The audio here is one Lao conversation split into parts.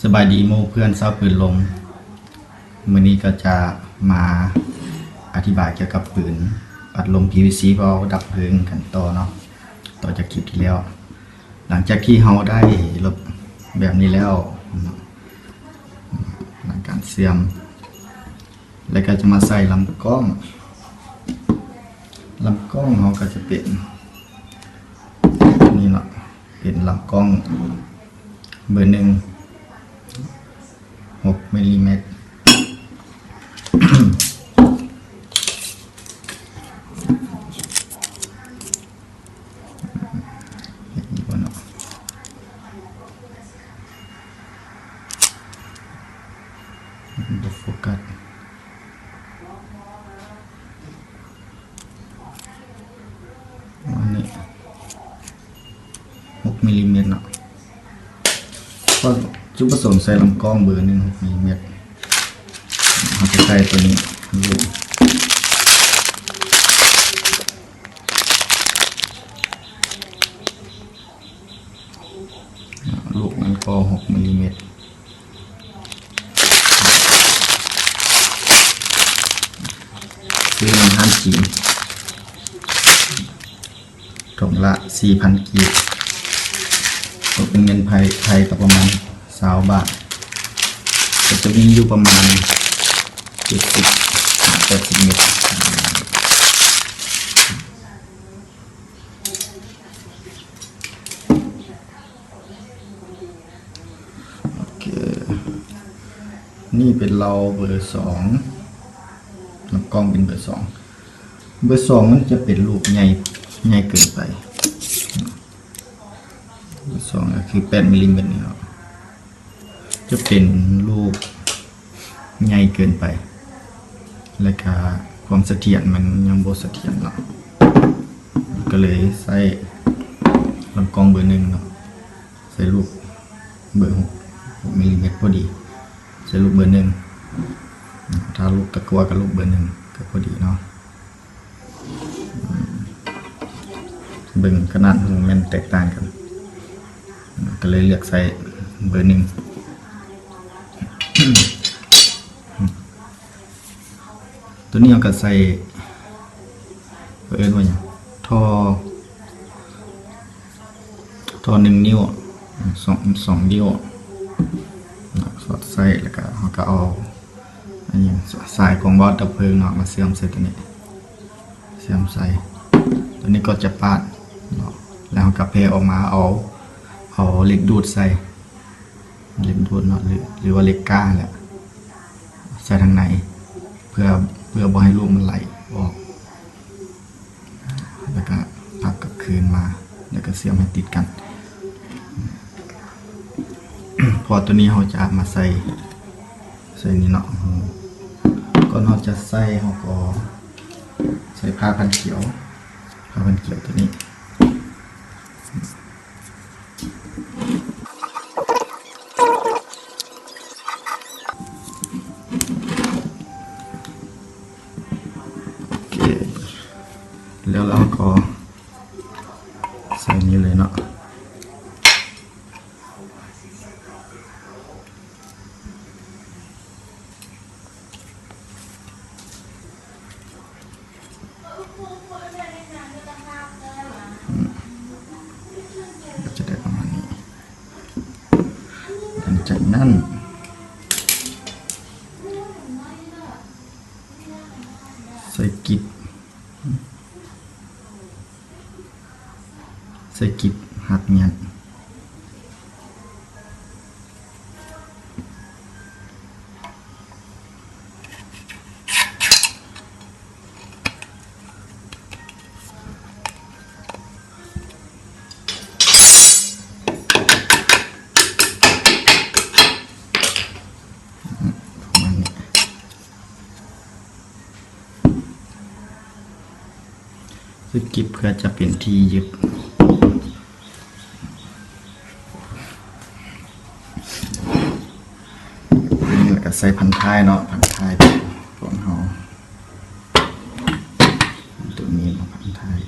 ສະບາຍດີໝູ່ເພື່ອນຊາວປືນລົມ. ມື້ນີ້ກໍຈະມາອະທິບາຍກ່ຽວກັບປືນອັດລົມ PVC ເວົ້າດັບເພີງກັນຕໍ່ເນາະ, ຕໍ່ຈາກຄລິບທີ່ແລ້ວ. ຫຼັງຈາກທີ່ເຮົາໄດ້ລົບແບບນີ້ແລ້ວເນາະ, ຫຼັງການເຊື່ອມ ແລ້ວກໍຈະມາໃສ່ລຳກ້ອງ. ລຳກ້ອງເຮົາກໍຈະເປັນນີ້ເນາະ, ເປັນລຳກ້ອງເບີໜຶ່ງ ຫົກມິລລີແມັດ. ເຫັນຢູ່ບໍ່ເນາະ? ມັນບໍ່ໂຟກັສ. ອັນນີ້ຫົກມິລລີແມັດເນາະ, ເພາະຈຸດປະສົງໃສ່ລຳກ້ອງເບີໜຶ່ງ ຫົກມິລລີແມັດ. ເຮົາຈະໃສ່ຕົວນີ້ ລູກມັນກໍຫົກມິລລີແມັດ. ຊື້ນຳຮ້ານຈີນ ຖົງລະສີ່ພັນກີບ, ຕົກເປັນເງິນໄທ ໄທກໍປະມານຊາວບາດ, ກໍຈະມີຢູ່ປະມານເຈັດສິບຫາແປດສິບເມັດ. ໂອເຄ ນີ້ເປັນເລົາເບີສອງ, ລຳກ້ອງເປັນເບີສອງ. ເບີສອງມັນຈະເປັນລູກໃຫຍ່ ໃຫຍ່ເກີນໄປ, ເບີສອງກໍຄືແປດມິລລີແມັດນີ້ເນາະ. ຈະເປັນລູກໃຫຍ່ເກີນໄປ ແລະກະຄວາມສະຖຽນມັນຍັງບໍ່ສະຖຽນເນາະ, ກໍເລີຍໃຊ້ລຳກ້ອງເບີໜຶ່ງເນາະ, ໃສ່ລູກເບີຫົກ ຫົກມິລລີແມັດພໍດີ, ໃສ່ລູກເບີໜຶ່ງ, ຖ້າລູກຕະກົ່ວກໍລູກເບີໜຶ່ງກໍພໍດີເນາະ. ເບິ່ງຂະໜາດຮູແມ່ນແຕກຕ່າງກັນ, ກໍເລີຍເລືອກໃສ່ເບີໜຶ່ງ. ຕົວນີ້ເຮົາກໍໃສ່ ເຂົາເອີ້ນວ່າຫຍັງ ທໍ່ ທໍ່ໜຶ່ງນິ້ວ ສອງ ສອງນິ້ວ ສອດໃສ່ ແລ້ວກໍເຮົາກໍເອົາ ອັນຫຍັງ ສາຍຂອງວາວດັບເພີງເນາະ ມາເຊື່ອມໃສ່ຕົວນີ້ ເຊື່ອມໃສ່. ຕົວນີ້ກໍຈະປາດເນາະ ແລ້ວເຮົາກໍແຜ່ອອກມາ ເອົາ ເອົາເຫຼັກດູດໃສ່ ເຫຼັກດູດເນາະ ຫຼື ຫຼືວ່າເຫຼັກກ້າຫັ້ນແຫຼະ ໃສ່ທາງໃນ ເພື່ອ ເພື່ອບໍ່ໃຫ້ລູກມັນໄຫຼອອກ. ແລ້ວກະພັບກັບຄືນມາ ແລ້ວກະເຊື່ອມໃຫ້ຕິດກັນ ເພາະວ່າໂຕນີ້ເຮົາຈະມາໃສ່ ໃສ່ນີ້ເນາະ. ກ່ອນເຮົາຈະໃສ່ ເຮົາກໍໃສ່ຜ້າພັນຂຽວ ຜ້າພັນຂຽວໂຕນີ້. ໂອເຄ ແລ້ວເຮົາກໍໃສ່ນີ້ເລີຍເນາະ. ອືມ ກໍຈະໄດ້ປະມານນີ້. ຫຼັງຈາກນັ້ນ ໃສ່ກິບ ໃສ່ກິບຮັກຍັດ. ປະມານນີ້. ຄືກິບເພື່ອຈະເປັນທີ່ຍຶດ ແລ້ວກໍໃສ່ພັນທ້າຍເນາະ ພັນທ້າຍຂອງເຮົາ ຕົວນີ້ເນາະ ພັນທ້າຍ.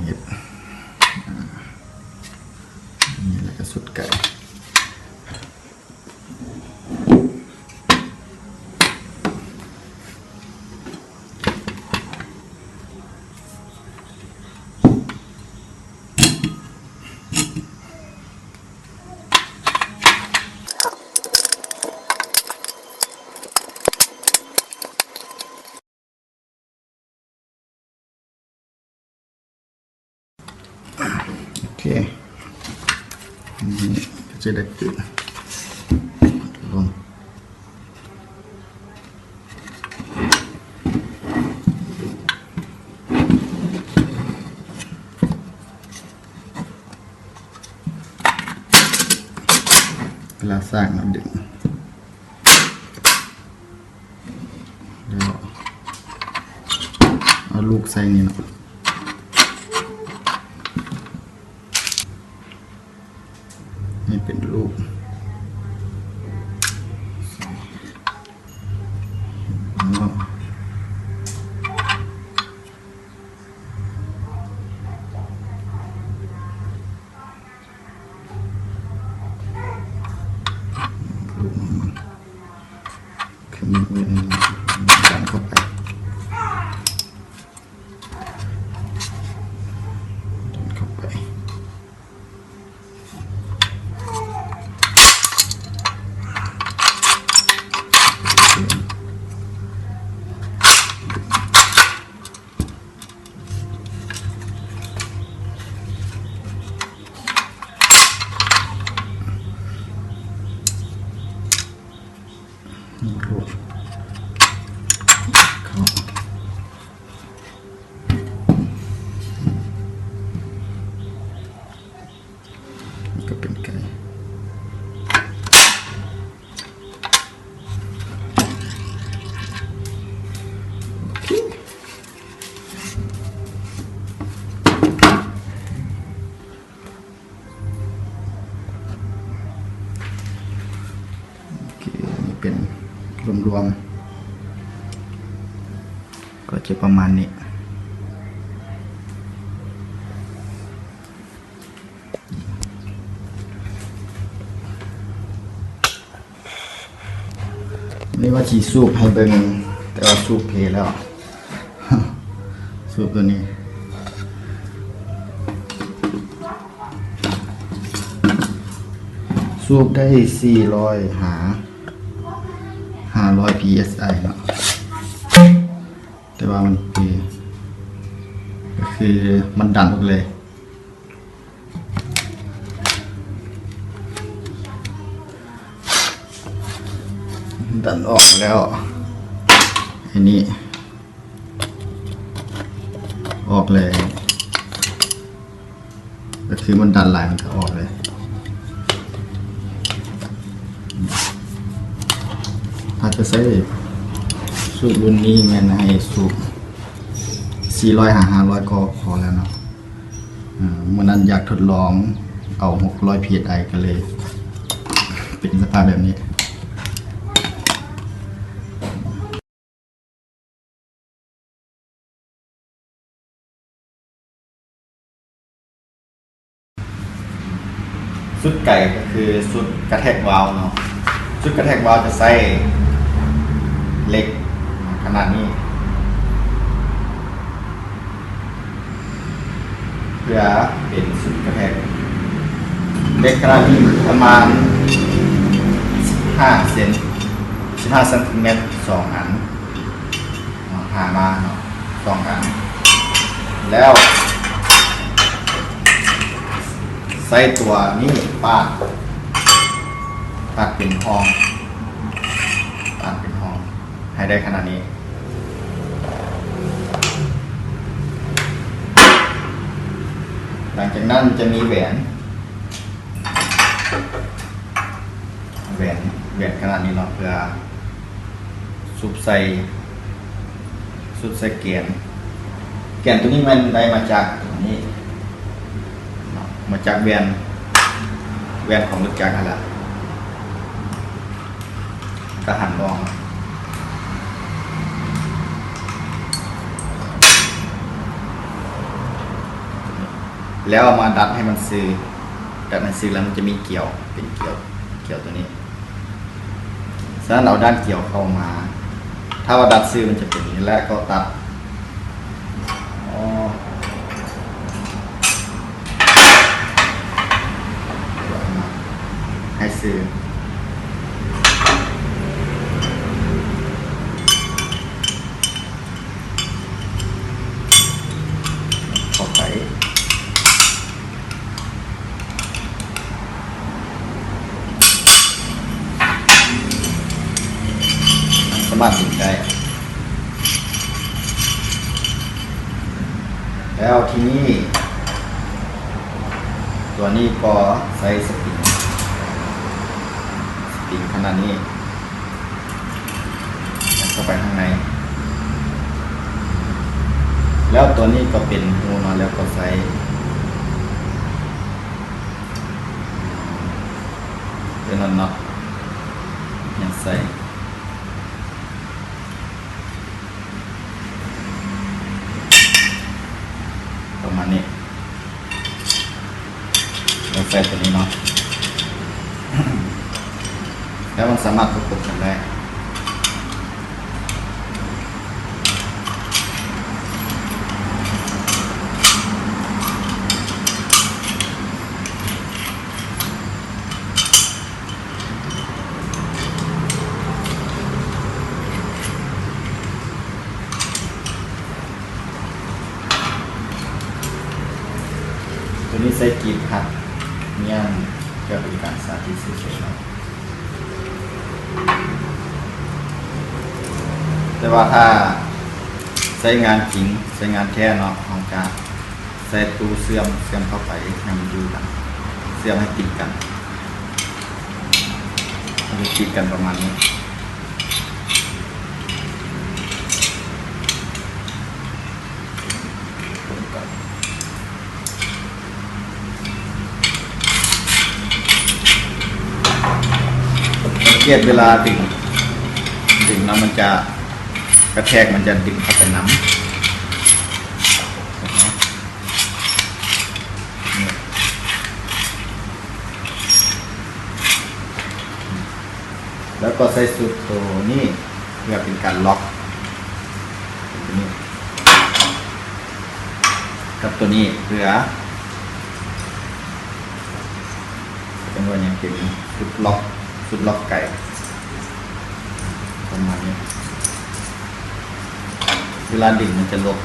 ເຮັດ ນີ້ແຫຼະ ກະຊຸດໄກ່. ໂອເຄ ນີ້ກະຈະໄດ້ຕື່ມລົງ ເວລາສ້າງເຮົາດຶງ ແລ້ວເອົາລູກໃສ່ນີ້ເນາະ ໃຫ້ເປັນລູກເນາະ. ດັນເຂົ້າໄປ ດັນເຂົ້າໄປ. ກະເປັນໄກ່ ໂອເຄ ໂອເຄ ນີ້ເປັນລວມໆ ກະຈະປະມານນີ້. ນີ້ວ່າຊິສູບໃຫ້ເບິ່ງ ແຕ່ວ່າສູບເພແລ້ວ ສູບໂຕນີ້ ສູບໄດ້ສີ່ຮ້ອຍຫາຫ້າຮ້ອຍພີເອັສໄອເນາະ ແຕ່ວ່າມັນເພ ກະຄືມັນດັນອອກເລີຍ. ດັນອອກແລ້ວ ອັນນີ້ອອກເລີຍ ກະຄືມັນດັນຫຼາຍມັນກະອອກເລີຍ. ຖ້າຈະໃຊ້ສູບລຸ້ນນີ້ແມ່ນໃຫ້ສູບສີ່ຮ້ອຍຫາຫ້າຮ້ອຍກໍພໍແລ້ວເນາະ. ເອີ ມື້ນັ້ນຢາກທົດລອງເອົາຫົກຮ້ອຍພີເອັສໄອ ກະເລີຍເປັນສະພາບແບບນີ້. ຊຸດໄກ່ກະຄືຊຸດກະແທກວາວເນາະ ຊຸດກະແທກວາວຈະໃຊ້ເຫຼັກຂະໜາດນີ້ ເພື່ອເປັນຊຸດກະແທກ ເຫຼັກຂະໜາດນີ້ປະມານສິບຫ້າເຊັນ ສິບຫ້າຊັງຕີແມັດ ສອງອັນ ຫາມາເນາະ ສອງອັນ ແລ້ວໃຊ້ຕົວນີ້ປາດ ປາດເປັນຮ່ອງ ປາດເປັນຮ່ອງໃຫ້ໄດ້ຂະໜາດນີ້. ຫຼັງຈາກນັ້ນຈະມີແຫວນ ແຫວນ ແຫວນຂະໜາດນີ້ເນາະ ເພື່ອ ສູບໃສ່ ສູບໃສ່ແກນ ແກນໂຕນີ້ແມ່ນໄດ້ມາຈາກໂຕນີ້ເນາະ ມາຈາກແວ່ນ ແວ່ນຂອງລົດຈັກຫັ້ນແຫຼະ ກະຫັນອອກ. ແລ້ວເອົາມາດັດໃຫ້ມັນຊື່ ດັດໃຫ້ຊື່ແລ້ວມັນຈະມີກຽວ ເປັນກຽວ ກຽວຕົວນີ້. ສະນັ້ນເອົາດ້ານກຽວເຂົ້າມາ ຖ້າວ່າດັດຊື່ມັນຈະເປັນນີ້ ແລ້ວກໍຕັດ ອໍ ໃຫ້ຊື່ ເຂົ້າໄປ ສາມາດດຶງໄດ້. ແລ້ວທີນີ້ ຕົວນີ້ກໍໃສ່ສະປຣິງ ສະປຣິງຂະໜາດນີ້ ເຂົ້າໄປຂ້າງໃນ ແລ້ວຕົວນີ້ກໍເປັນຮູເນາະ ແລ້ວກໍໃສ່ ເປັນນັອດ ນັອດຍັງໃສ່ ປະມານນີ້ ແລ້ວໃສ່ຕົວນີ້ເນາະ ແລ້ວມັນສາມາດປະກົບກັນໄດ້. ຕົວນີ້ໃສ່ກີບຮັດຍ່າງ ເພື່ອເປັນການສາທິດເສຍໆເນາະ ແຕ່ວ່າຖ້າໃຊ້ງານຈິງ ໃຊ້ງານແທ້ເນາະ ເຮົາຈະ ໃສ່ຕູ້ເຊື່ອມ ເຊື່ອມເຂົ້າໄປໃຫ້ມັນຢູ່ກັນ ເຊື່ອມໃຫ້ຕິດກັນ ໃຫ້ຕິດກັນປະມານນີ້ ສັງເກດເວລາດຶງ ດຶງແລ້ວມັນຈະກະແທກ ມັນຈະດຶງເຂົ້າໄປນຳ. ແລ້ວກໍໃສ່ຊຸດໂຕນີ້ເພື່ອເປັນການລັອກ ໂຕນີ້ ກັບໂຕນີ້ເພື່ອ ເອີ້ນວ່າຫຍັງ ເປັນຊຸດລັອກ ຊຸດລັອກໄກ່ ປະມານນີ້ ເວລາດຶງມັນຈະຫຼຸດ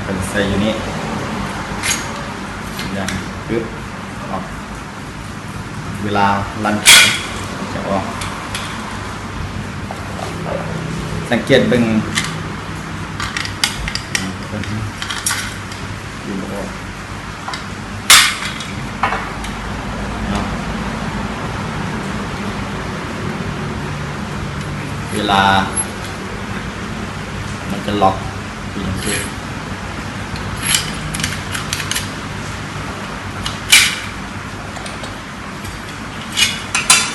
ເພິ່ນໃສ່ຢູ່ນີ້ ຢ່າງປຶບ ອອກ ເວລາລັນໄກຈະອອກ ສັງເກດເບິ່ງ ເນາະ ເວລາມັນຈະລັອກຢູ່ຈັ່ງຊີ້.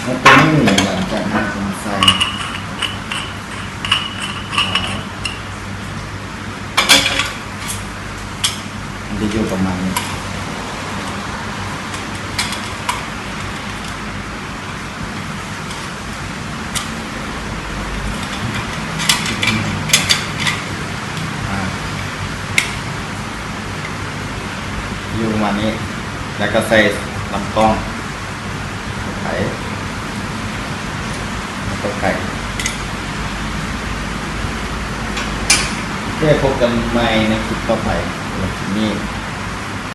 ແລ້ວຕົວນີ້ ຫຼັງຈາກນັ້ນກໍມາໃສ່ ມັນຈະຢູ່ປະມານນີ້ ອ່າ ຢູ່ປະມານນີ້ ແລ້ວກໍໃສ່ລຳກ້ອງເຂົ້າໄປ ແລ້ວກໍໄກ່ ເພື່ອພົບກັນໃໝ່ໃນຄລິບຕໍ່ໄປ ສຳລັບຄລິບນີ້